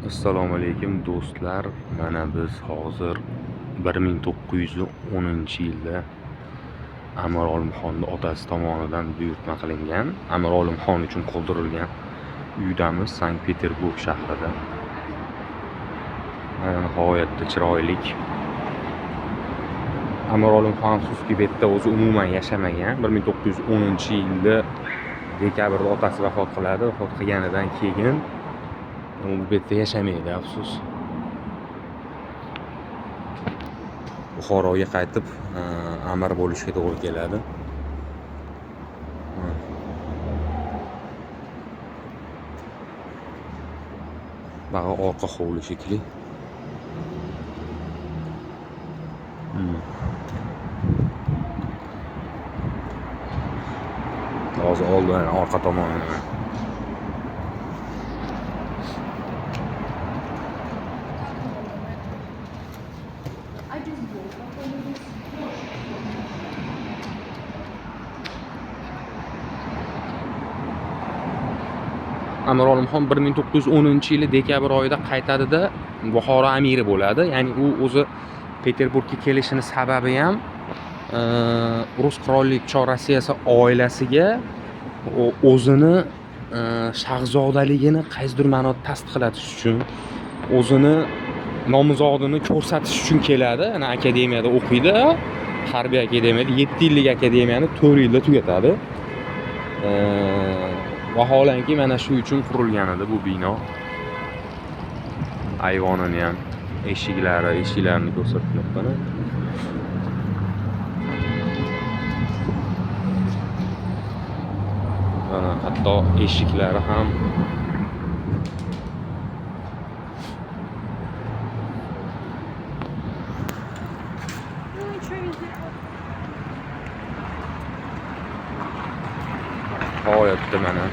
Assalomu alaykum do'stlar. Mana biz hozir 1910-yilda Amir Olimxonni otasi tomonidan buyurtma qilingan, Amir Olimxon uchun qurdirilgan uydamiz, Sankt-Peterburg shahrida. Mana nihoyatda chiroylik. Amir Olimxon afsuski bu yerda o'zi umuman yashamagan. 1910-yilda dekabrda otasi vafot qiladi. Vafot qilganidan keyin u bu yerda yashamaydi, afsus. Buxoroga qaytib amir bo'lishga to'g'ri keladi. Bag'i orqa hovli shekilli. Hozir oldin orqa tomonini. Amir Olimxon 1910-yili dekabr oyida qaytadida Buxoro amiri bo'ladi. Ya'ni u o'zi Peterburgga kelishini sababi ham Rus qirollik Chor Rossiyasi oilasiga o'zini shahzodaligini qaysidir ma'noda tasdiqlatish uchun, o'zini nomzodini ko'rsatish uchun keladi. Ana akademiyada o'qiydi. Harbiy akademiyada 7 yillik akademiyani 4 yilda tugatadi. Vaholanki mana shu uchun qurilgan edi bu bino. Ayvonini ham, eshiklarini ko'rsatyapman. Mana hatto eshiklari ham. Ну и что везде? G'oyatda mana